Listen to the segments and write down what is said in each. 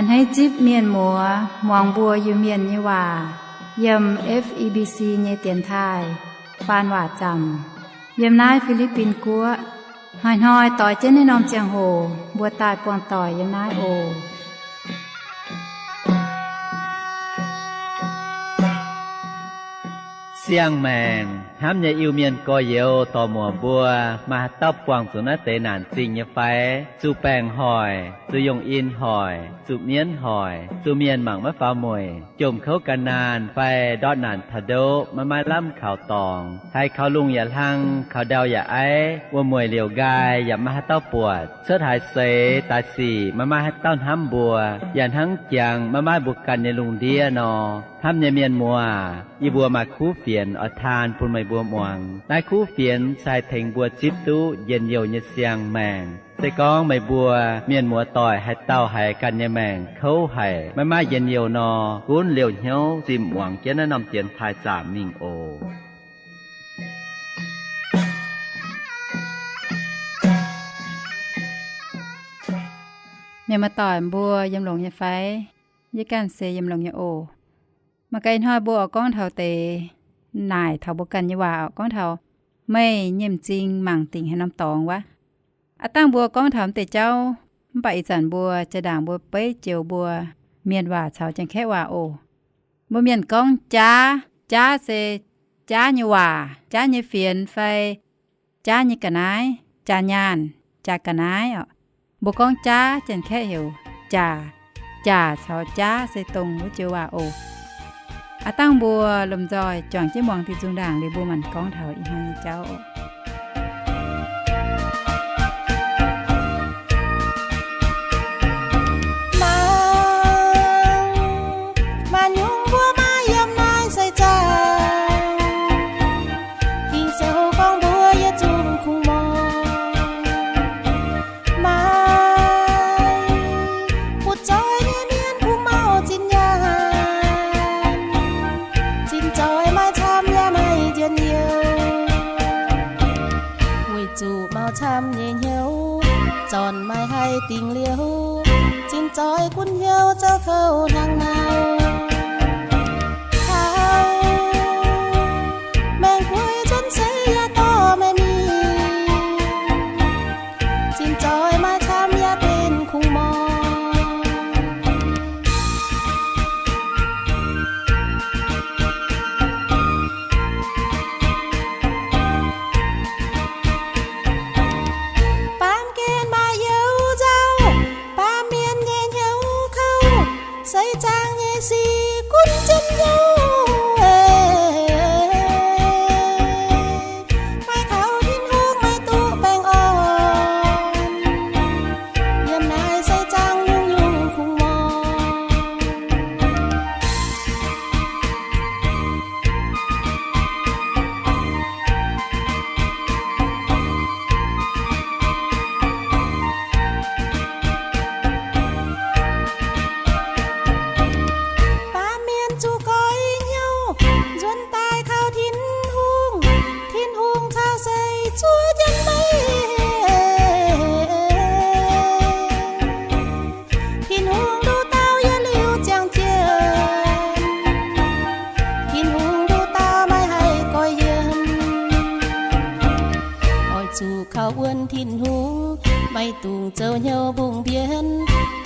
A'hneiv zipv mienh muoz muangx mbuo Iu-Mienh nyei waac yiem F E B C nyei dienx taaih faan waac zaamc yiem naaiv Fi^li^bin Guoqv. Hnoi-hnoi doix jienv naaiv norm ziangh hoc mbuo daaih buangh doic yiem naaiv oc. Siang-maengc hnamv nyei Iu-Mienh gorx-youz dorc-muoc mbuo, maaih haaix dauh buangh zuqc naaiv deix naanc zingh nyei fai? Zuqc baengc hoic, zuqc yungh in hoic, zuqc mienv hoic, zuqc mienh mangc maiv faaux mueic, jomc kouv ga'naanh fai ndortv naanc taux ndoqv maiv maaih lamh kaux dorngx, haiz kaux lungh yaac hlang, kaux ndau yaac aiv, wuom-mueic liouc nqaai yaac maiv maaih haaix dauh buatc, cuotv haaix seix daaih sic maiv maaih haaix dauh hnamv mbuo, yaac hnangv jangx maiv maaih mbuo ganh nyei lungh ndiev nor. Hnamv nyei mienh muoz, yie mbuo maaih kuv fienx oix taan bun meih mbuo muangx. Naaiv kuv fienx se haih tengx mbuo zipv duqv njien-youh nyei siang-maengc. Se gorngv meih mbuo mienh muoz doic haaix dauh haiz ganh nyei maengc kouv haic, maiv maaih njien-youh nor, gunv liouh hnyouv zimh muangx jienv naaiv norm dienx taaih zaamc mingh oc. Mienh muoz doic mbuo yiem longx nyei fai? Yie ganh se yiem longx nyei oc. Mangc gaax ih hnoi mbuo oix gorngv taux deix naaic taux mbuo ganh nyei waac oc, gorngv taux meih nyei m'zing mangc dingc haaix norm dorngx wuov. Aav dangh mbuo gorngv taux m'deix jauv, mv baac ih zanc mbuo jaa-ndaangc mbuo beiv joux mbuo mienh waac caux Janx-Kaeqv waac oc. Mbuo mienh gorngv jaav, jaav se jaav nyei waac, jaav nyei fienx fai jaav nyei ga'naaiv, jaax nyaanh, jaax ga'naaiv oc. Mbuo gorngv jaav, Janx-Kaeqv heuc jaax. Jaax caux jaav se dongh wuov joux waac oc. Aav dangh mbuo lomh nzoih juangc jienv muangx diuh nzung ndaangc liuz mbuo maanc gorngv taux ih hnoi nyei jauv oc. Maaih, maaih nyungc mbuo maaih yiem naaiv seix zaangc, Ging-Sou gorngv mbuo yietc zungv kungx muangx. Maaih butv-zoih nyei mienh kungx mauv zinh nyaanh, zinh zoih maaih camv yaac maaih njien-youh. Weic zuqc mauv camv nyei hnyouv zornc maaih haih dingc liouh, zinh zoih gunv hnyouv zoux kouv hnangv nor. Taux maengx guei nzuonx seix yaac dorh maiv mingh, zinh zoih maaih camv yaac benx kungx muangx. Baamh gen maaih you nzauh, baamh mienh nyei hnyouv kouv, seix zaangc nyei sic gunv jienv you. Maaih kaux Tin-Hungh maiv duqv baengh orn, yiem naaiv seix zaangc nyungc-nyungc kungx muangx. Baamh mienh zuqc goix hnyouv, nzuonx daaih kaux Tin-Hungh, Tin-Hungh caux seix zuov jienv maiv Tin-Hungh nduqc dauh yietc liuz ziangh jienv, Tin-Hungh nduqc dauh maiv haih goix yiem. Oix zuqc kaux wuonx Tin-Hungh, maiv dungx zoux hnyouv mbungh mbienv,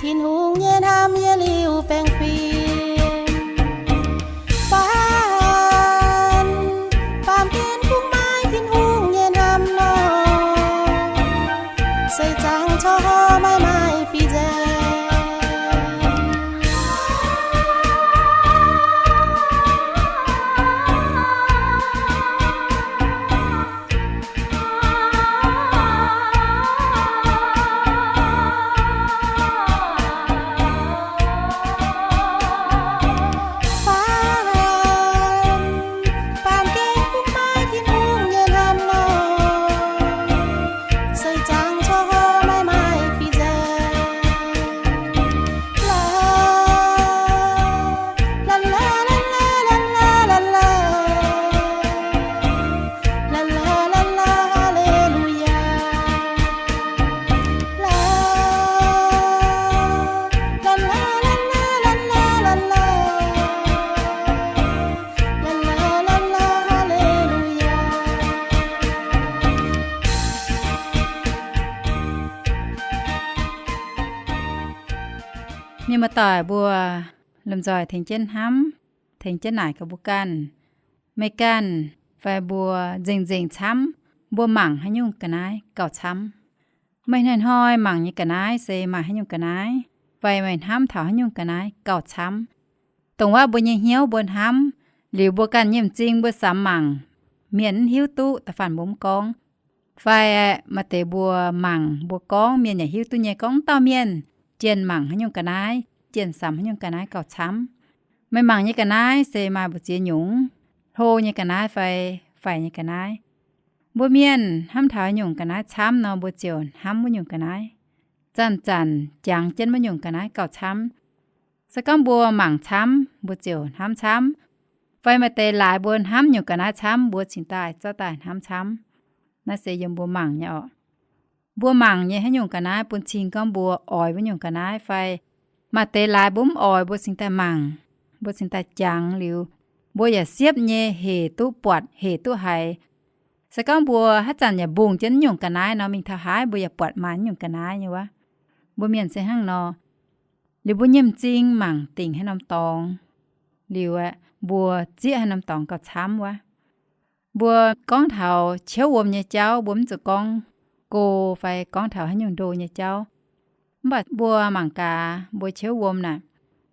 Tin-Hungh nyei hnamv yietc liuz baengh fim. Baan, baamh gen kungx maaih Tin-Hungh nyei hnamv nor, seix zaangc corc maiv maaih fih nzaeng. Doic mbuo lomh nzoih tengx jienv hnamv, tengx jienv naaic gaax mbuo ganh. Meih ganh fai mbuo nzengc-nzengc camv, mbuo mangc haaix nyungc ga'naaiv gauh camv? Meih hnoi-hnoi mangc nyei ga'naaiv se maaih haaix nyungc ga'naaiv, fai meih hnamv taux haaix nyungc ga'naaiv gauh camv? Dongh wuov mbuo nyei hnyouv mbuo hnamv, liuz mbuo ganh nyei m'zing mbuo samx mangc, mienh mv hiuv duqv, da'faanh mbuo mv gorngv. Fai maaih deix mbuo mangc mbuo gorngv, mienh yaac hiuv duqv nyei, gorngv wuov dauh mienh jienh mangc haaix nyungc ga'naaiv, jienh samx haaix nyungc ga'naaiv gauh camv. Meih mangc nyei ga'naaiv se maaih mbu'ziex nyungc, hlo nyei ga'naaiv fai faix nyei ga'naaiv? Mbuo mienh hnamv taux haaix nyungc ga'naaiv camv nor, mbuo ziouc hnamv wuov nyungc ga'naaiv. Zanc-zanc jangx jienv wuov nyungc ga'naaiv gauh camv. Se gorngv mbuo mangc camv, mbuo ziouc hnamv camv. Fai maaih deix laaix mbuo hnamv nyungc ga'naaiv camv, mbuo cingx daaih zorqv daaih hnamv camv. Naaiv se yiem mbuo mangc nyei orqc. Mbuo mangc nyei haaix nyungc ga'naaiv bun cing gorngv mbuo oix wuov nyungc ga'naaiv fai? Maaih deix laaix mbuo mv oix, mbuo cingx daaih mangc, mbuo cingx daaih jangx liuz, mbuo yaac siepv nyei hec duqv buatc, hec duqv haiz. Se gorngv mbuo haaix zanc yaac mbungh jienv nyungc ga'naaiv nor, mingh taux haaix mbuo yaac buatc maaih nyungc ga'naaiv nyei wuov. Mbuo mienh se hnangv nor. Liuz mbuo nyei m'zing mangc dingc haaix norm dorngx, liuz aeqv, mbuo zieqv haaix norm dorngx gauh camv wuov. Mbuo gorngv taux ciouv wuom nyei jauv, mbuo mv zuqc gorngv go fai gorngv taux haaix nyungc ndo nyei jauv. Mv baac mbuo mangc gaax mbuo ciouv wuom naaic,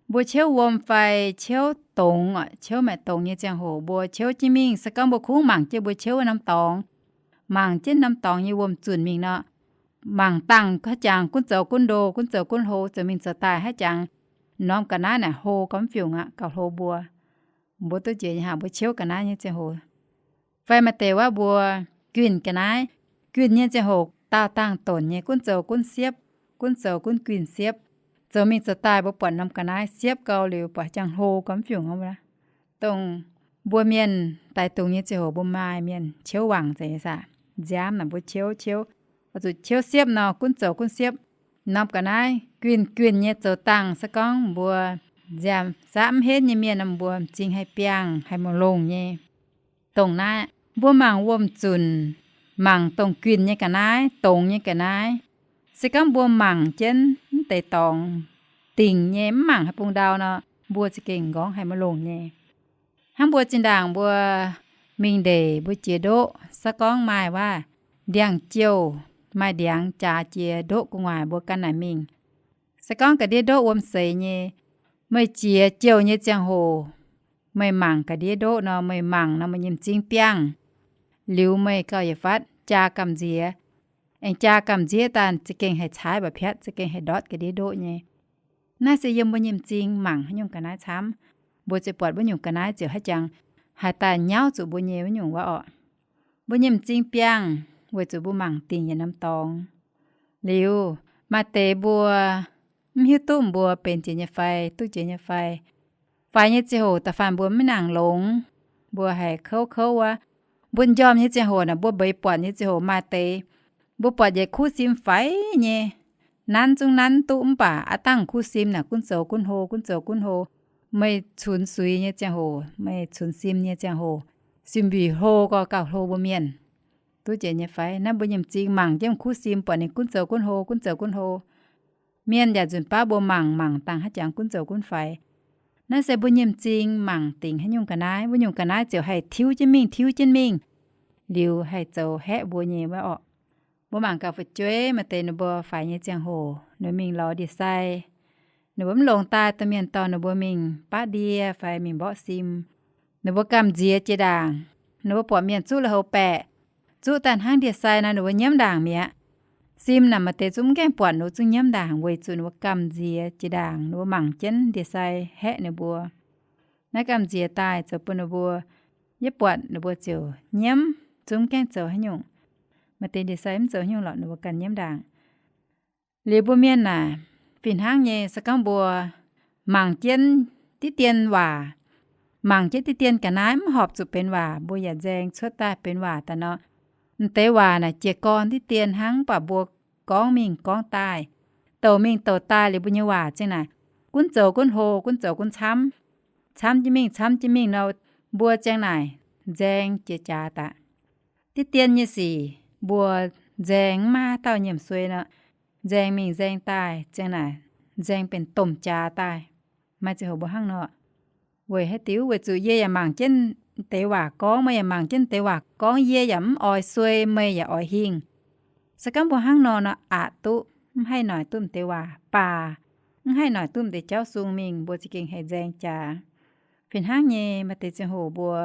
mbuo ciouv wuom fai ciouv dongz, ciouv maeqc dongz nyei ziangh hoc, mbuo ciouv jienv mingh, se gorngv mbuo kungx mangc jienv mbuo ciouv wuov norm dorngx, mangc jienv norm dorngx nyei wuom zunc mingh nor, mangc dangh haaix jangx gunv zoux gunv ndo, gunv zoux gunv hlo, zoux mingh zoux daaih haaix jangx, norm ga'naaiv naaic hlo gormx fiungc aqv, gauh hlo mbuo. Mbuo duqv njiec nyei haaix, mbuo ciouv ga'naaiv nyei ziangh hoc. Fai maaih deix wuov mbuo guinh ga'naaiv, guinh nyei ziangh hoc daauh dangh donc nyei, gunv zoux gunv siepv, gunv zoux gunv guinh siepv. Zoux mingh zoux daaih mbuo buatc norm ga'naaiv siepv gau liuz, buatc haaix jangx hlo gormx fiungc aqv. Dongh mbuo mienh daix dungz nyei ziangh hoc mbuo maaih mienh ciouv wangc zeiz nyei saah? Nziaamv naaic mbuo ciouv, ciouv, oix zuqc ciouv siepv nor, gunv zoux gunv siepv. Norm ga'naaiv guinh guinh nyei zoux dangh se gorngv mbuo nziaamv-sapv mv henv nyei mienh nor, mbuo m'zing haih biangh, haih mouc longh nyei. Dongh naaiv mbuo mangc wuom-zunc, mangc dongh guinh nyei ga'naaiv, dongz nyei ga'naaiv, se gorngv mbuo mangc jienv mv deix dorngx dingc nyei, mv mangc haaix bung ndau nor, mbuo za'gengh m'nqorngv haih maiv longh nyei. Hnangv mbuo zinh ndaangc mbuo mingh ndeic mbuo jiex ndoqv, se gorngv maaih wuov ndiangx-jouh, maaih ndiangx jaax jiex ndoqv gu'nguaaic mbuo ganh naaic mingh. Se gorngv ga'ndiev ndoqv wuom seix nyei, meih jiex jouh nyei ziangh hoc, meih mangc ga'ndiev ndoqv nor, meih mangc nor meih nyei m'zing biangh. Liuz meih gauh yietc fatv jaa gamh nziex. Aengx jaa gamh nziex daaih za'gengh haih caaiv mba'piatv, za'gengh haih ndortv ga'ndiev ndoqv nyei. Naaiv se yiem mbuo nyei m'zing mangc haaix nyungc ga'naaiv camv, mbuo ziouc buatc wuov nyungc ga'naaiv ziouc haiz jangx haih daaih nyauv zuqc mbuo nyei wuov nyungc wuov orqc. Mbuo nyei m'zing biangh weic zuqc mbuo mangc dingc yietc norm dorngx. Liuz, maaih deix mbuo mv hiuv duqv mbuo benx jiex nyei fai duqv jiex nyei fai. Faix nyei ziangh hoc da'faanh mbuo maiv nangc longx, mbuo haiz kouv kouv wuov. Mbuo njormh nyei ziangh hoc naaic, mbuo mbeix buatc nyei ziangh hoc maaih deix, mbuo buatc yietc kuv sim faix nyei, nanv zungv nanv duqv mv baac aav dangh kuv sim naaic gunv zoux gunv hlo, gunv zoux gunv hlo. Meih cunx suix nyei ziangh hoc, meih cunx sim nyei ziangh hoc, sim-mbic hlo gau gauh hlo mbuo mienh. Duqv jiex nyei fai? Naaiv mbuo nyei m'zing mangc jienv kuv sim buatc ninh gunv zoux gunv hlo, gunv zoux gunv hlo. Mienh yaac nzunc baav mbuo mangc, mangc dangh haaix jangx gunv zoux gunv faix. Naaiv se mbuo nyei m'zing mangc dingc haaix nyungc ga'naaiv, wuov nyungc ga'naaiv ziouc haih tiuv jienv mingh, tiuv jienv mingh, liuz haih zoux haeqv mbuo nyei wuov orqc. Mbuo mangc gaax fu'jueiv maaih deix ninh mbuo faix nyei ziangh hoc ninh mingh lorz ndie-sai, ninh mbuo mv longx daaih, domh mienh dorh ninh mbuo mingh baqv ndie fai mingh mborqv sim. Ninh mbuo gamh nziex jiex ndaangc, ninh mbuo buatc mienh zuqv lui-houx baeqc, zuqv daaih hnangv ndie-sai nor, ninh mbuo nyiemv ndaangc mi'aqv. Sim naaic maaih deix zungv mv gaengh buatc, ninh mbuo zungv nyiemv ndaangc weic zuqc ninh mbuo gamh nziex jiex ndaangc, ninh mbuo mangc jienv ndie-sai haeqv ninh mbuo. Naaiv gamh nziex daaih zoux bun ninh mbuo yietv buatc ninh mbuo ziouc nyiemv, zungv mv gaengh zoux haaix nyungc. Maaih deix ndie-sai mv zoux haaix nyungc lorqc, ninh mbuo ganh nyiemv ndaangc. Liuz mbuo mienh naaic, fih hnangv nyei se gorngv mbuo mangc jienv diqv dien waac, mangc jienv diqv dien ga'naaiv mv horpc zuqc benx waac, mbuo yaac nzaeng cuotv daaih benx waac daaih nor, m'deix waac naaic jiez gorn diqv dien hnangv, mv baac mbuo gorngv mingh gorngv daaih, douc mingh douc daaih liuz mbuo nyei waac ziang naaic gunv zoux gunv hlo, gunv zoux gunv camv, camv jienv mingh camv jienv mingh nor, mbuo ziang naaic nzaeng jiex jaax daaih. Diqv dien nyei sic mbuo nzaeng mv maaih haaix dauh nyiemc suei nor, nzaeng mingh nzaeng daaih ziang naaic nzaeng benx domh jaax daaih. Maaih ziangh hoc mbuo hnangv nor. Weic haaix diuc? Weic zuqc yie yaac mangc jienv deix waac gorngv, meih yaac mangc jienv deix waac gorngv, yie yaac mv oix suei, meih yaac oix hingh. Se gorngv mbuo hnangv nor nor aqc duqv, mv haih noic duqv m'deix waac baac, mv haih noic duqv m'deix jauv sung mingh, mbuo za'gengh haih nzaeng jaax. Fih hnangv nyei, maaih deix ziangh hoc mbuo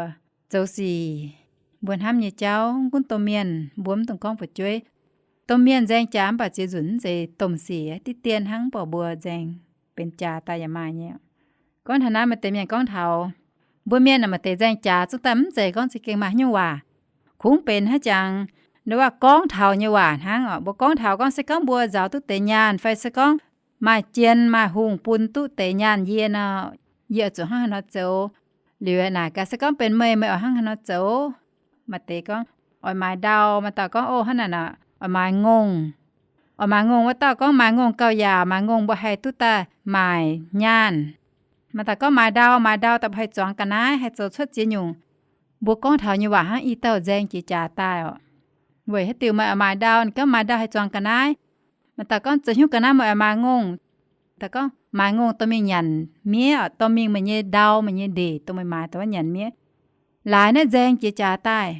zoux sic, mbuo hnamv nyei jauv, mv gunv domh mienh, mbuo mv dungx gorngv fu'jueiv. Domh mienh nzaeng jaax mv baac ziex nzunc mv zeiz domh sic, diqv dien hnangv, mv baac mbuo nzaeng benx jaax daaih yaac maaih nyei. Gorngv taux naaiv, maaih deix mienh gorngv taux mbuo mienh maaih deix nzaeng jaax zungv daaih mv zeiz gorngv za'gengh maaih haaix nyungc waac. Kungx benx haaix jangx, nduov waac gorngv taux nyei waac hnangv oc. Mbuo gorngv taux gorngv se gorngv mbuo nzaaux duqv deix nyaanh fai se gorngv maaih jien maaih hungh bun duqv deix nyaanh yie nor, yie oix zuqc hnangv haaix nor zoux. Liuz naaic gaax se gorngv benx meih, meih oix hnangv haaix nor zoux? Maaih deix gorngv oix maaiz ndau, maaih dauh gorngv, o, hnangv naaic nor, oix maaiz ngongh. Oix maaiz ngongh, wuov dauh gorngv maaiz ngongh gauh yaauc, maaiz ngongh mbuo haih duqv daaih maaic nyaanh. Maaih dauh gorngv maaiz ndau, maaiz ndau daaih mbuo haih zuangx ga'naaiv, haih zoux cuotv ziex nyungc. Mbuo gorngv taux nyei waac hnangv i dauh nzaeng jiex jaax daaih oc. Weic haaix diuc meih oix maaiz ndau? Ninh gorngv maaiz ndau haih zuangx ga'naaiv. Maaih dauh gorngv zoux hnyouv ga'naaiv meih oix maaiz ngongh. Dauh gorngv maaiz ngongh dorh mingh nyanc miev, dorh mingh meih nyei ndau, meih nyei ndeic, dongh meih maaiz daaih wuov nyanc miev. Laaix naaiv nzaeng jiex jaax daaih,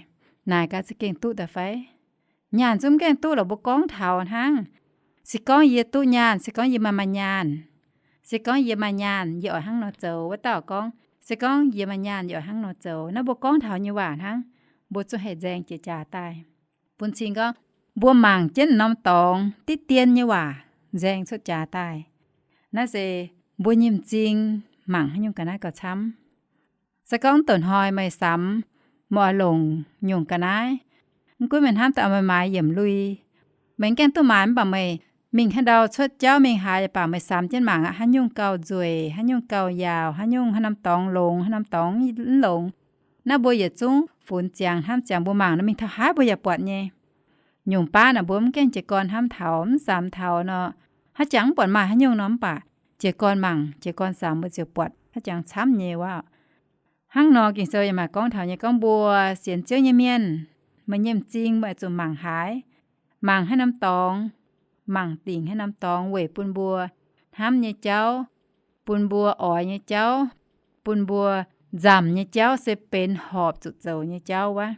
naaic gaax za'gengh duqv daaih fai? Nyaanh zungv mv gaengh duqv lorqc, mbuo gorngv taux hnangv. Se gorngv yie duqv nyaanh, se gorngv yie maaih maaih nyaanh, se gorngv yie maaih nyaanh, yie oix hnangv nor zoux. Wuov dauh gorngv, se gorngv yie maaih nyaanh, yie oix hnangv nor zoux. Naaiv mbuo gorngv taux nyei waac hnangv, mbuo zungv haih nzaeng jiex jaax daaih. Bun cing gorngv, mbuo mangc jienv norm dorngx diqv dien nyei waac nzaeng cuotv jaax daaih. Naaiv se mbuo nyei m'zing mangc haaix nyungc ga'naaiv gauh camv. Se gorngv douc hnoi meih samx, meih oix longc nyungc ga'naaiv, mv gunv meih hnamv daaih oix maaiz yiemc lui, meih mv gaengh duqv maaiz mv baac meih mingh haaix ndau cuotv jauv mingh haaix yaac baac meih samx jienv mangc aqv, haaix nyungc gauh nzueic, haaix nyungc gauh yaauc, haaix nyungc haaix norm dorngx longx, haaix norm dorngx mv longx. Naaiv mbuo yietc zungv funx ziangx hnamv ziangx mbuo mangc nor, mingh taux haaix mbuo yaac buatc nyei. Nyungc baav naaic mbuo mv gaengh jiez gorn hnamv taux, mv samx taux nor, haaix jangx mv buatc maaih haaix nyungc nor, mv baac jiez gorn mangc, jiez gorn samx mbuo ziouc buatc haaix jangx camv nyei wuov. Hnangv nor Ging-Sou yaac maaih gorngv taux nyei gorngv mbuo sienx Ziouv nyei mienh, meih nyei m'zing meih oix zuqc mangc haaix, mangc haaix norm dorngx, mangc dingc haaix norm dorngx weic bun mbuo hnamv nyei jauv, bun mbuo oix nyei jauv, bun mbuo nzamc nyei jauv se benx horpc zuqc zoux nyei jauv wuov.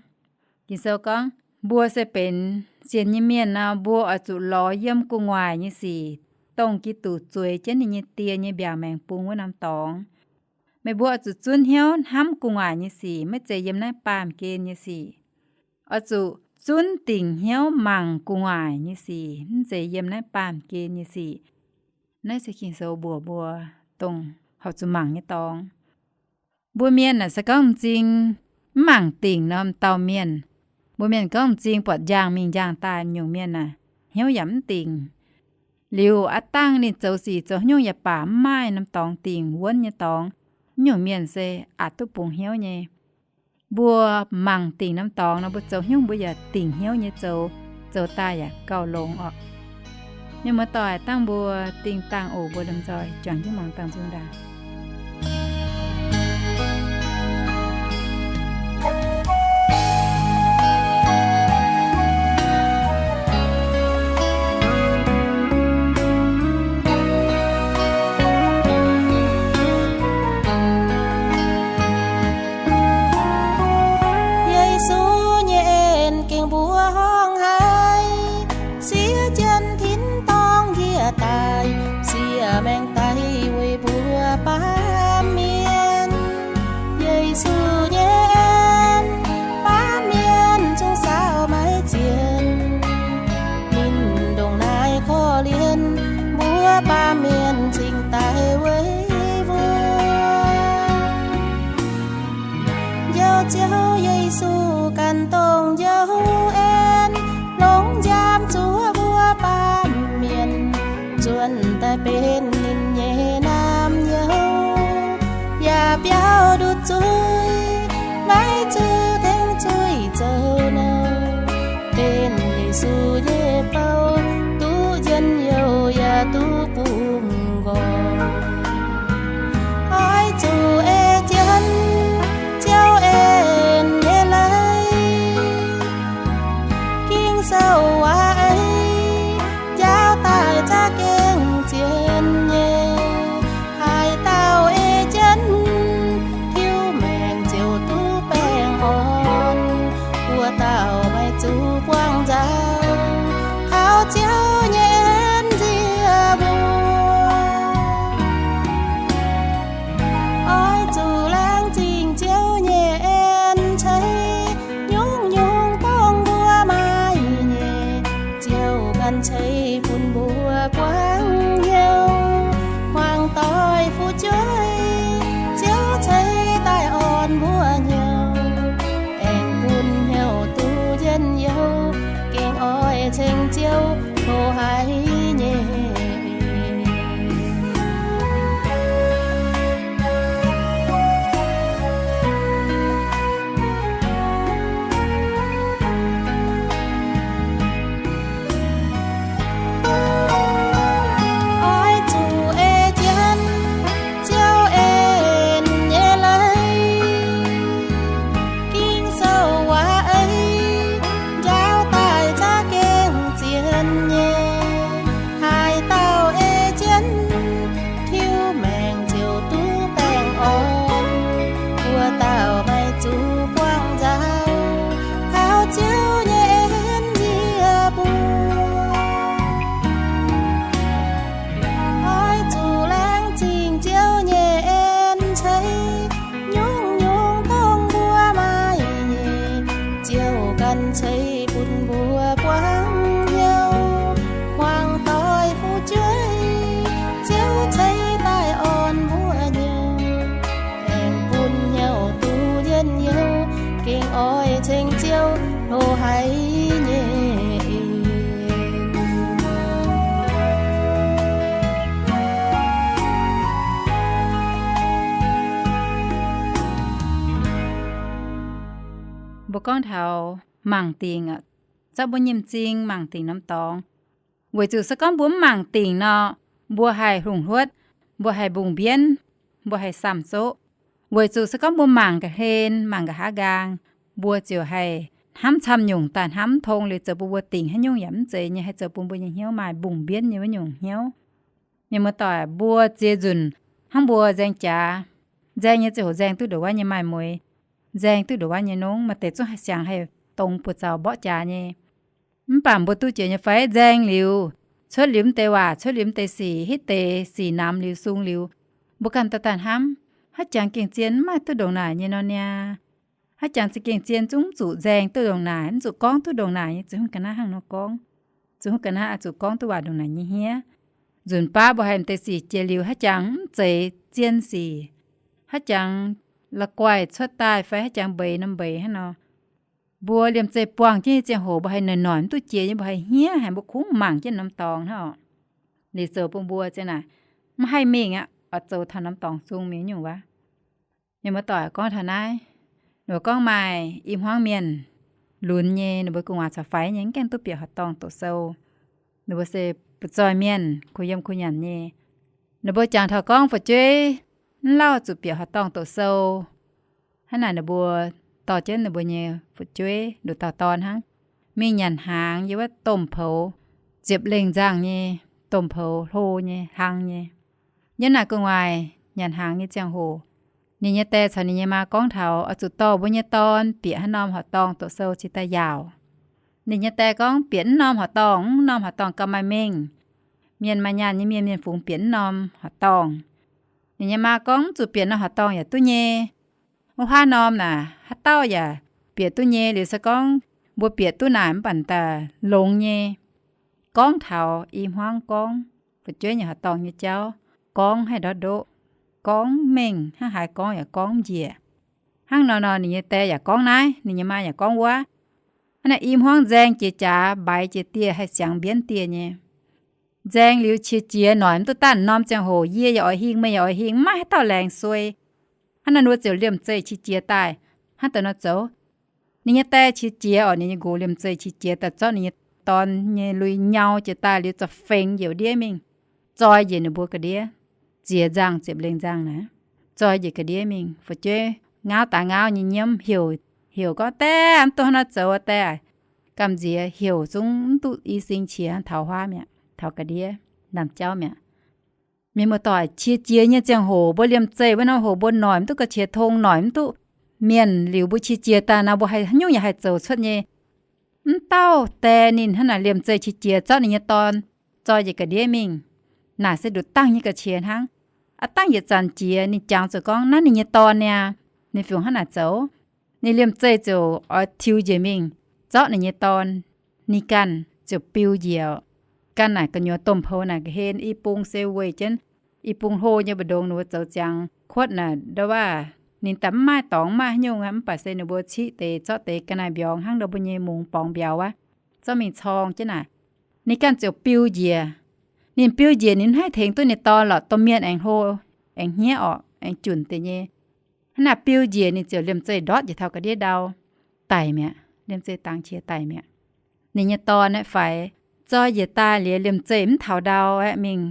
Ging-Sou gorngv, mbuo se benx sienx nyei mienh nor, mbuo oix zuqc lorz yiem gu'nguaaic nyei sic, dongh Giduc zueiz jienv ninh nyei die nyei mbiaauc maengx bung wuov norm dorngx. Meih mbuo oix zuqc zunv hnyouv hnamv gu'nguaaic nyei sic, maiv zeiz yiem naaiv baamh gen nyei sic. Oix zuqc zunv dingc hnyouv mangc gu'nguaaic nyei sic, mv zeiz yiem naaiv baamh gen nyei sic. Naaiv se Ging-Sou mbuox mbuo dongh horpc zuqc mangc nyei dorngx. Mbuo mienh aah, se gorngv m'zing mv mangc dingc norm dauh mienh, mbuo mienh gorngv m'zing buatc njang mingh njang daaih nyungc mienh aah, hnyouv yaac mv dingc. Liuz aav dangh ninh zoux sic zoux haaix nyungc yaac baac mv maaih norm dorngx dingc wuonv nyei dorngx, nyungc mienh se aqc duqv bungx hnyouv nyei. Mbuo mangc dingc norm dorngx nor, mbuo zoux haaix nyungc mbuo yaac dingc hnyouv nyei zoux, zoux daaih yaac gauh longx orqc. Mienh muoz-doic, dangh mbuo dingh dangh oc, mbuo lomh nzoih juangc jienv muangx dangh nzung ndaangc. Yesu nyei en gengh mbuo horngh haic, siev jienv tin-dorngh njiec daaih, siev maengx daic weic mbuo baamh mienh. Yesu nyei en, baamh mienh zungv saauc maiv zienh. Ninh ndongc naaiv korv-lienh mbuo baamh mienh cingx daaih weic mbuo. Njoux Ziouv Yesu ganh dongh njoux en, longx nziaamv zuov mbuo baamh mienh, nzuonx daaih benx ninh nyei naamh nyouz, yaac biaux nduqc zuiz, maiv zuqc tengx zuiz zoux nouh. Benx Yesu nyei bou, duqv njien-youh yaac duqv bungx nqoi. Oix zuqc ei jienv Ziouv en nyei leiz. Ging-Sou waac ei njaaux daaih za'gengh zien nyei. Mbuo gorngv taux mangc dingc, zorqv mbuo nyei m'zing mangc dingc norm dorngx. Weic zuqc se gorngv mbuo mv mangc dingc nor, mbuo haih hlungh hluotv, mbuo haih mbungh mbienv, mbuo haih samh zoqv. Weic zuqc se gorngv mbuo mangc ga'hlen, mangc nqa'haav nqaang, mbuo ziouc haih hnamv camv nyungc daaih hnamv tong liuz zoux bun mbuo dingc haaix nyungc yaac mv zeiz nyei, haih zoux bun mbuo nyei hnyouv maaih mbungh mbienv nyei wuov nyungc hnyouv. Mienh muoz-doic, mbuo ziex nzunc hnangv mbuo nzaeng jaax, nzaeng nyei ziangh hoc nzaeng duqv ndongc wuov nyei maaih mueix, nzaeng duqv ndongc wuov nyei nongv, maaih deix zungv haih siangx haih dongz buoz-zaux mborqv jaax nyei. Mv baac mbuo duqv jiex nyei fai nzaeng liuz, cuotv liuz mv deix waac, cuotv liuz mv deix sic, hitv deix sic namx liuz sung liuz, mbuo ganh daaih daaih hnamv, haaix jangx gengh zien mv maaih duqv ndongc naaic nyei nor niaa. Haaix jangx za'gengh zien zungv mv zuqc nzaeng duqv ndongc naaic, mv zuqc gorngv duqv ndongc naaic nyei, zuqc hungh ga'naaiv hnangv nor gorngv, zuqc hungh ga'naaiv oix zuqc gorngv duqv waac ndongc naaic nyei hniev. Nzunc baav mbuo haih m'deix sic jiex liuz haaix jangx mv zeiz zien sic, haaix jangx la'guaih cuotv daaih fai haaix jangx mbeix norm mbeix hnangv nor, mbuo liemh zeih buangh jienv nyei ziangh hoc mbuo haih noic noic mv duqv jiex nyei, mbuo haih hniev haic, mbuo kungx mangc jienv norm dorngx hnangv oc. Liuz zoux bun mbuo ziang naaic mv haih mingh aqv, oix zoux taux norm dorngx sung mingh nyungc wuov. Mienh muoz-doic, gorngv taux naaiv, ninh mbuo gorngv maaih i hmuangv mienh lunx nyei, ninh mbuo gu'nguaaz caux faix nyei, mv gaengh duqv bieqc horqc dorngh doqc sou. Ninh mbuo se butv-zoih mienh, kuh yiem kuh nyanc nyei. Ninh mbuo jangx taux gorngv fu'jueiv mv lauh zuqc bieqc horqc dorngh doqc sou. Hnangv naaic ninh mbuo dorh jienv ninh mbuo nyei fu'jueiv nduqc dauh dorn hnangv, mingh nyanc hnaangx yiem wuov domh poux, ziepc lengh nzangh nyei domh poux, hlo nyei, hlang nyei. Yiem naaic gu'nguaaic nyanc hnaangx nyei ziangh hoc, ninh nyei die caux ninh nyei maa gorngv taux oix zuqc dorh mbuo nyei dorn bieqc haaix norm horqc dorngh doqc sou cingx daaih yaauc. Ninh nyei die gorngv bieqc mv norm horqc dorngh, mv norm horqc dorngh gauh maaih mengh. Mienh maaih nyaanh nyei mienh, mienh fungx bieqc mv norm horqc dorngh. Ninh nyei maa gorngv mv zuqc bieqc norm horqc dorngh yaac duqv nyei. Wuov haav norm naaic haaix dauh yaac bieqc duqv nyei. Liuz se gorngv mbuo bieqc duqv naaic mv baac daaih longx nyei. Gorngv taux i hmuangv gorngv fu'jueiv nyei horqc dorngh nyei jauv, gorngv haih ndortv ndoqv, gorngv mengh hnangv haaix gorngv yaac gorngv njiec. Hnangv nor nor ninh nyei die yaac gorngv naaiv, ninh nyei maa yaac gorngv wuov. Hnangv naaic i hmuangv nzaeng jiex jaax, mbaix jiex dieh, haih siangx mbienv dieh nyei. Nzaeng liuz qiex jiez noic mv duqv, daaih norm ziangh hoc yie yaac oix hingh, meih yaac oix hingh, mv maaih haaix dauh laengz suei. Hnangv naaiv ninh mbuo ziouc liemh zeih qiex jiez daaih hnangv deix nor zoux. Ninh nyei die qiex jiez oc, ninh nyei nqox liemh zeih qiex jiez daaih zorqv ninh nyei dorn nyei lui nyau jiex daaih liuz za'fengx njiec ndiev mingh, zoi njiec ninh mbuo ga'ndiev, ziex nzangh ziepc lengh nzangh naaic, zoi njiec ga'ndiev mingh. Fu'jueiv ngaauv daaix ngaauv nyei nyiemv, heuc, heuc gorngv, Die, mv duqv hnangv naaiv zoux, die. Gamh nziex heuc zungv mv duqv i sing qiex, taux huaav mi'aqv, taux ga'ndiev, ndaamv-jauv mi'aqv. Mienh muoz-doic, qiex jiez nyei ziangh hoc mbuo liemh zeih wuov norm hoc mbuo noic mv duqv ga'qiex tong, noic mv duqv mienh liuz mbuo qiex jiez daaih nor mbuo haaix nyungc yaac haih zoux cuotv nyei. Mv dauh die ninh hnangv naaic liemh zeih qiex jiez zorqv ninh nyei dorn zoi njiec ga'ndiev mingh, naaic se nduqc dangh nyei ga'qiex hnangv. Aav dangh yietc zanc jiex ninh jangx zuqc gorngv naaiv ninh nyei dorn niaa, ninh fungc hnangv naaic zoux. Ninh liemh zeih ziouc oix tiux njiec mingh zorqv ninh nyei dorn. Ninh ganh ziouc biu njiec, ganh naaic gu'nyuoz domh poux naaic ga'hlen i bung se weih jienv i bung hlo nyei mbu'ndongx ninh mbuo zoux ziangx kuotv naaic ndau waav. Ninh daaih mv maaih dorngx mv maaih haaix nyungc aqv, mv baac se ninh mbuo ciqv deix zorqv deix ga'naaiv mbiorngz hnangv ndau mbuo nyei mungz borngz mbiauz wuov, zorqv mingh corng jienv naaic. Ninh ganh ziouc biu njiec. Ninh biu njiec ninh mv haih tengx duqv ninh dorn lorqc. Domh mienh aengx hlo, aengx hniev orqc, aengx junc deix nyei. Hnangv naaic biu njiec ninh ziouc liemh zeih ndortv njiec taux ga'ndiev ndau, daic mi'aqv. Liemh zeih dangx qiex daic mi'aqv. Ninh nyei dorn aeqv, faix, zoi njiec daaih liuz liemh zeih mv taux ndau aeqv, mingh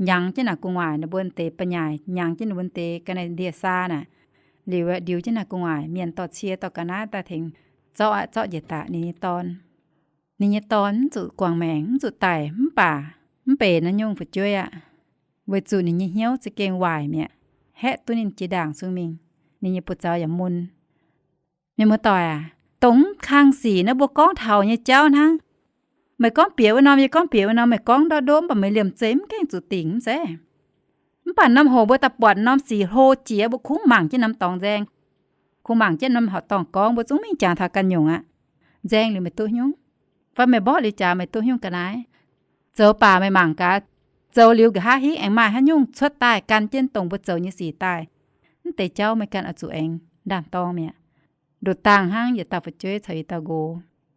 nyangx jienv naaic gu'nguaaic ninh mbuo deix ba'nyaaic, nyangx jienv ninh mbuo deix ga'naaiv ndie-saa naaic. Liuz aeqv, ndiux jienv naaic gu'nguaaic mienh dorh cie dorh ga'naaiv daaih tengx zorqv aqv, zorqv njiec daaih ninh nyei dorn. Ninh nyei dorn mv zuqc guangc maengc, mv zuqc daic, mv baac mv benx naaiv nyungc fu'jueiv aqv. Weic zuqc ninh nyei hnyouv za'gengh waaic mi'aqv, haeqv duqv ninh jiex ndaangc sung mingh, ninh nyei buoz-zaux yaac mun. Mienh muoz-doic aac, dongh mv kang sic naaiv mbuo gorngv taux nyei jauv hnangv. Meih gorngv bieqc wuov norm, yie gorngv bieqc wuov norm, meih gorngv ndortv ndoqv, mv baac meih liemh zeih mv gaengh zuqc dingc mv zeiz? Mv baac norm hoc mbuo daaih buatc norm sic hlo jiex, mbuo kungx mangc jienv norm dorngx nzaeng, kungx mangc jienv norm horqc dorngh gorngv, mbuo zungv mingh jangx taux ganh nyungc aqv. Nzaeng liuz meih duqv hnyouv, fai meih mborqv liuz jaax meih duqv hnyouv ga'naaiv. Zoux baac meih mangc gaax, zoux liuz nqa'haav hingv aengx maaih haaix nyungc cuotv daaih gan jienv dongh mbuo zoux nyei sic daaih. Mv deix jauv meih ganh oix zuqc aengx ndaam-dorng mi'aqv. Nduqc dangh hnangv yietc dauh fu'jueiv caux yietc dauh nqox,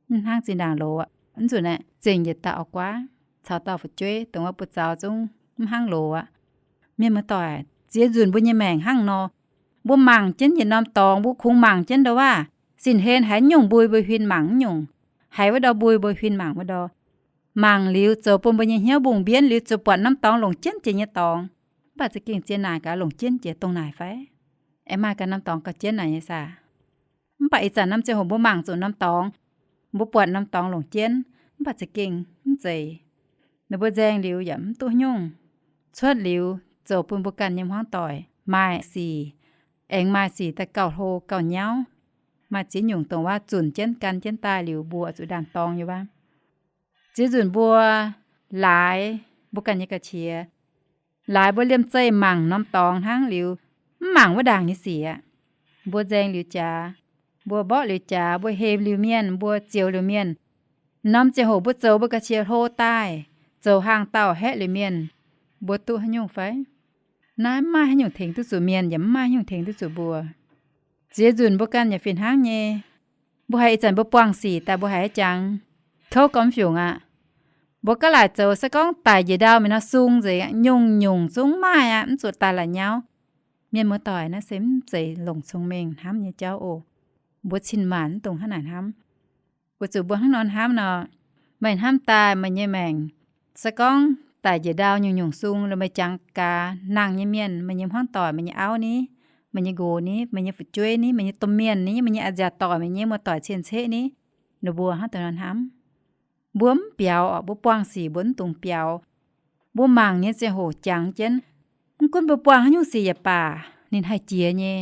mv hnangv zinh ndaangc loz aqv. Mv nzunc aeqv, zengc yietc dauh auv-guaav caux dauh fu'jueiv, dongh wuov buoz-zaux zungv mv hnangv loz aqv. Mienh muoz-doic, ziex nzunc mbuo nyei maengc hnangv nor, mbuo mangc jienv yietc norm dorngx, mbuo kungx mangc jienv ndau waav, Sin-Hlen haiz nyungc mbui mbuo huin mangc nyungc, haiz wuov ndau mbui mbuo huin mangc wuov ndau. Mangc liuz zoux bun mbuo nyei hnyouv mbungh mbienv liuz zuqc buatc norm dorngx longc jienv jiex nyei dorngx. Mv baac za'gengh zien naaic gaax longc jienv jiex dongh naaic fai? Aengx maaih gaax norm dorngx gauh jienv naaic nyei saah? Mv baac ih zanc norm ziangh hoc mbuo mangc zuqc norm dorngx, mbuo buatc norm dorngx longc jienv, mv baac za'gengh mv zeiz. Ninh mbuo nzaeng liuz yaac mv duqv nyungc. Cuotv liuz zoux bun mbuo ganh nyei hmuangv doic maaih sic, aengx maaih sic daaih gauh hlo gauh nyauv. Maaih ziex nyungc dongh waac zunc jienv gan jienv daaih liuz mbuo zuqc ndaam-dorng nyei waac. Ziex nzunc mbuo laaix mbuo ganh nyei ga'qiex, laaix mbuo liemh zeih mangc norm dorngx hnangv liuz, mv mangc wuov ndaangc nyei sic aqv. Mbuo nzaeng liuz jaax, mbuo mborqv liuz jaax, mbuo hemx liuz mienh, mbuo zioux liuz mienh, norm ziangh hoc mbuo zoux mbuo ga'qiex hlo daaih, zoux hlang dauh haeqv liuz mienh, mbuo duqv haaix nyungc fai? Naaiv mv maaih haaix nyungc tengx duqv zuqc mienh, yaac mv maaih haaix nyungc tengx duqv zuqc mbuo. Ziex nzunc mbuo ganh yaac fih hnangv nyei. Mbuo haiz ih zanc mbuo buangh sic daaih mbuo haiz jangx kouv gormx fiungc aqv. Mbuo gaav laaic zoux se gorngv daic njiec ndau mingh nor sung nzengc, nyungc-nyungc zungv maaih aqv, mv zuqc daaih la'nyauv. Mienh muoz-doic, naaiv se mv zeiz longc cong-mengh hnamv nyei jauv oc. Mbuo cin-maanc mv dungx hnangv naaic hnamv. Weic zuqc mbuo hnangv nor hnamv nor, meih hnamv daaih meih nyei maengc, se gorngv daic njiec ndau nyungc-nyungc sung, meih jangx gaax nangh nyei mienh, meih nyei hmuangv doic, meih nyei auv ni, meih nyei nqox ni, meih nyei fu'jueiv ni, meih nyei domh mienh ni, meih nyei a'nziaauc doic, meih nyei muoz-doic cien-ceqv ni, ninh mbuo hnangv deix nor hnamv. Mbuo mv biaux oc, mbuo buangh sic mbuo mv dungx biaux. Mbuo mangc nyei ziangh hoc jangx jienv, mv gunv mbuo buangh haaix nyungc sic yaac baac, ninh haih jiex nyei.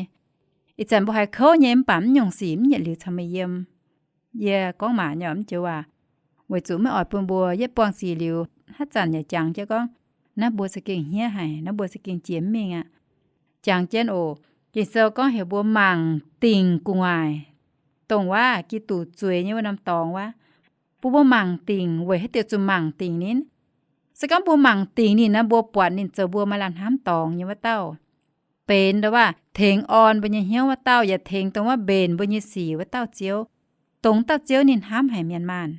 Ih zanc mbuo haiz kouv nyei mv baac mv nyungc sic mv yietc liuz caux meih yiem. Yie gorngv maac nyei mv joux waac, weic zuqc maiv oix bun mbuo yietv buangh sic liuz haaix zanc yaac jangx jienv gorngv, naaiv mbuo za'gengh hniev haic, naaiv mbuo za'gengh jiex mv mingh aqv. Jangx jienv oc. Ging-Sou gorngv heuc mbuo mangc dingc gu'nguaaic, dongh waac Giduc zueiz nyei wuov norm dorngx wuov. Bun mbuo mangc dingc, weic haaix diuc zuqc mangc dingc ninh? Se gorngv mbuo mangc dingc ninh nor, mbuo buatc ninh zoux mbuo maaih lamh hnamv dorngx nyei wuov dauh, benx dongh waac tengx orn mbuo nyei hnyouv wuov dauh, yaac tengx dongh waac mbenc mbuo nyei sic wuov dauh Ziouv. Dongh dauh Ziouv ninh hnamv haic mienh maanh.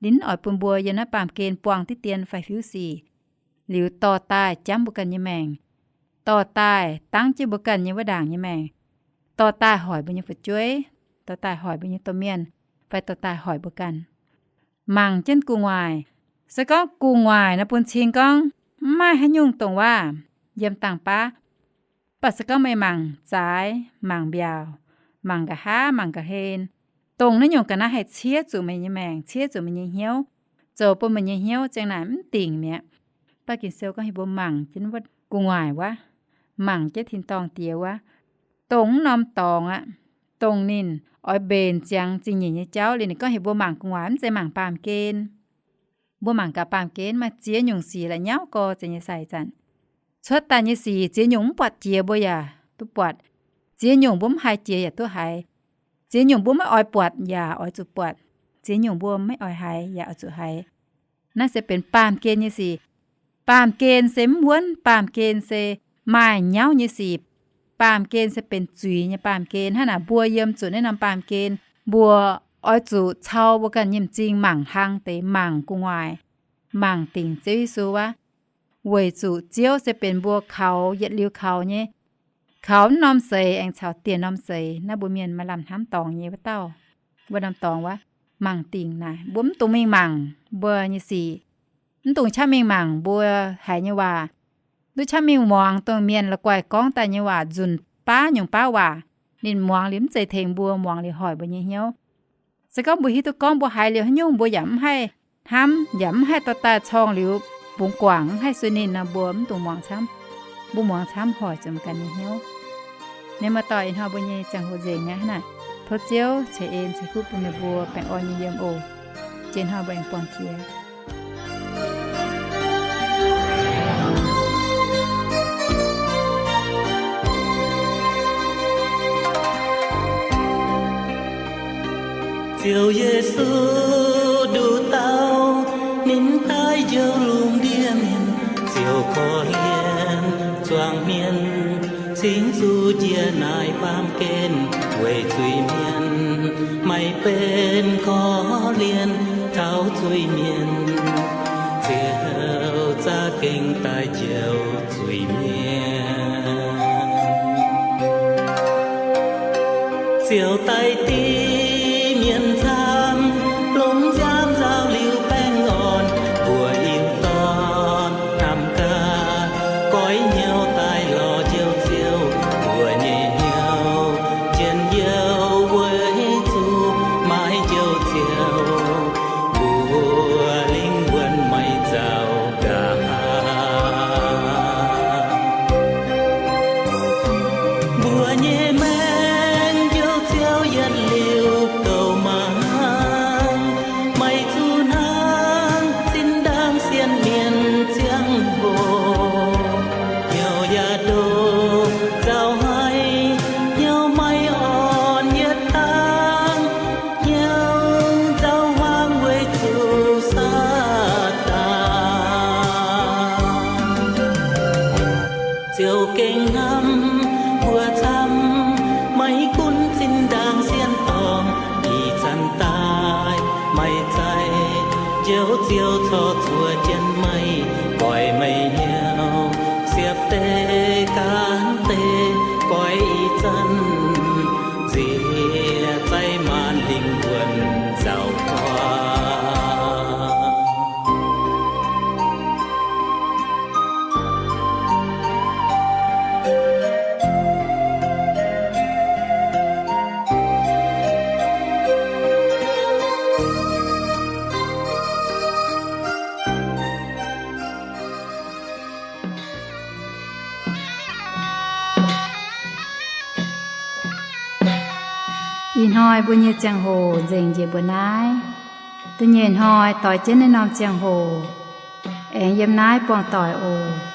Ninh mv oix bun mbuo yiem naaiv baamh gen buangh diqv dien fai fiuv sic, liuz dorh daaih jamv mbuo ganh nyei maengc, dorh daaih dangv jienv mbuo ganh nyei wuov ndaangc nyei maengc, dorh daaih hoic mbuo nyei fu'jueiv, dorh daaih hoic mbuo nyei domh mienh, fai dorh daaih hoic mbuo ganh. Mangc jienv gu'nguaaic. Se gorngv gu'nguaaic nor bun cing gorngv mv maaih haaix nyungc dongh waac yiem dangh baav. Mv baac se gorngv meih mangc zaaix, mangc mbiaauc, mangc nqa'haav, mangc ga'hlen, dongh naaiv nyungc ga'naaiv haih ciev zuqc meih nyei maengc, ciev zuqc meih nyei hnyouv, zoux bun meih nyei hnyouv ziang naaic mv dingc mi'aqv. Mv baac Ging-Sou gorngv heuc mbuo mangc jienv wuov gu'nguaaic wuov, mangc jienv tin-dorngh Diex wuov, dongh wuov norm dorngx aqv, dongh ninh oix mbenc ziangx zingh nyeic nyei jauv liuz, ninh gorngv heuc mbuo mangc gu'nguaaic, mv zeiz mangc baamh gen. Mbuo mangc gaax baamh gen maaih ziex nyungc sic la'nyauv gorx zeiz nyei sai zanc. Cuotv daaih nyei sic ziex nyungc mv buatc jiex mbuo yaac duqv buatc. Ziex nyungc mbuo mv haiz jiex yaac duqv haiz. Ziex nyungc mbuo maiv oix buatc yaac oix zuqc buatc. Ziex nyungc mbuo maiv oix haiz yaac oix zuqc haiz. Naaiv se benx baamh gen nyei sic. Baamh gen se mv wuonv, baamh gen se maaih nyauv nyei sic. Baamh gen se benx zuiz nyei baamh gen. Hnangv naaic mbuo yiem zuqc naaiv norm baamh gen, mbuo oix zuqc cau mbuo ganh nyei m'zing mangc hlang deix, mangc gu'nguaaic, mangc dingc Ziouv Yesu wuov. Weic zuqc Ziouv se benx mbuo kaux yietc liuz kaux nyei, kaux mv norm seix aengx caux dieh norm seix naaiv mbuo mienh maaih lamh hnamv dorngx nyei wuov dauh. Wuov norm dorngx wuov, mangc dingc naaic, mbuo mv dungx mingh mangc mbuo nyei sic, mv dungx qaqv mingh mangc mbuo haiz nyei waac, mv dungx qaqv mingh muangx dongh mienh la'guaih gorngv daaih nyei waac, nzunc baav nyungc baav waac. Ninh muangx liuz mv zeiz tengx mbuo, muangx liuz hoic mbuo nyei hnyouv. Se gorngv mbuo hiuv duqv gorngv mbuo haiz liuz haaix nyungc mbuo yaac mv haih hnamv, yaac mv haih dorh daaih corng liuz bungx guangc, mv haih sueih ninh nor, mbuo mv dungx muangx camv. Mbuo muangx camv hoic zuqc mbuo ganh nyei hnyouv. Mienh muoz-doic, ih hnoi mbuo nyei ziangh hoc nzengc aqv hnangv naaic. Tov Ziouv ceix en ceix fuqv bun meih mbuo baengh orn nyei yiem oc. Jiex hnoi mbuo aengx buangh jiex. Ziouv Yesu nduqc dauh, ninh daaih njoux lungh ndiev mienh, ziouc korv-lienh zuangx mienh, cingx zuqc njiec naaic baamh gen weic zuiz-mienh, maaih benx korv-lienh taux zuiz-mienh, ziouc za'gengh daaih njoux zuiz-mienh. Ziouc daaih div mienh camv, longc nziaamv nzaaux liuz baengh orn, mbuo Iu-Dorn hnamv gaax, goiv hnyouv daaih lorz Njoux Ziouv, mbuo nyei hnyouv jien youh weic zuqc maaih Njoux Ziouv, mbuo lingh wuonh maiv nzauh nqa'haav. Mbuo nyei maengc Njoux Ziouv yietc liuz gouv mangc, maiv zuqc hnangv zinh ndaangc sienx mienh ziangh hoc, hnyouv yaac ndoqc nzauh haic, hnyouv maiv orn yietc dangh, hnyouv nzauh hmuangx weic zuqc Saadaan. Ziouv gengh hnamv mbuo camv, maiv gunv zinh ndaangc sienx dorngh, ih zanc daaih maiv zeiz, Njoux Ziouv corc zuov jienv meih, goiv meih hnyouv siepv deix gan deix, goiv ih zanc nziex zaih maanc lingh wuonh nzauh guaax. Ih hnoi mbuo nyei ziangh hoc nzengc njiec mbuo naaiv. Da'nyeic hnoi doix jienv naaiv norm ziangh hoc aengx yiem naaiv buangh doic oc.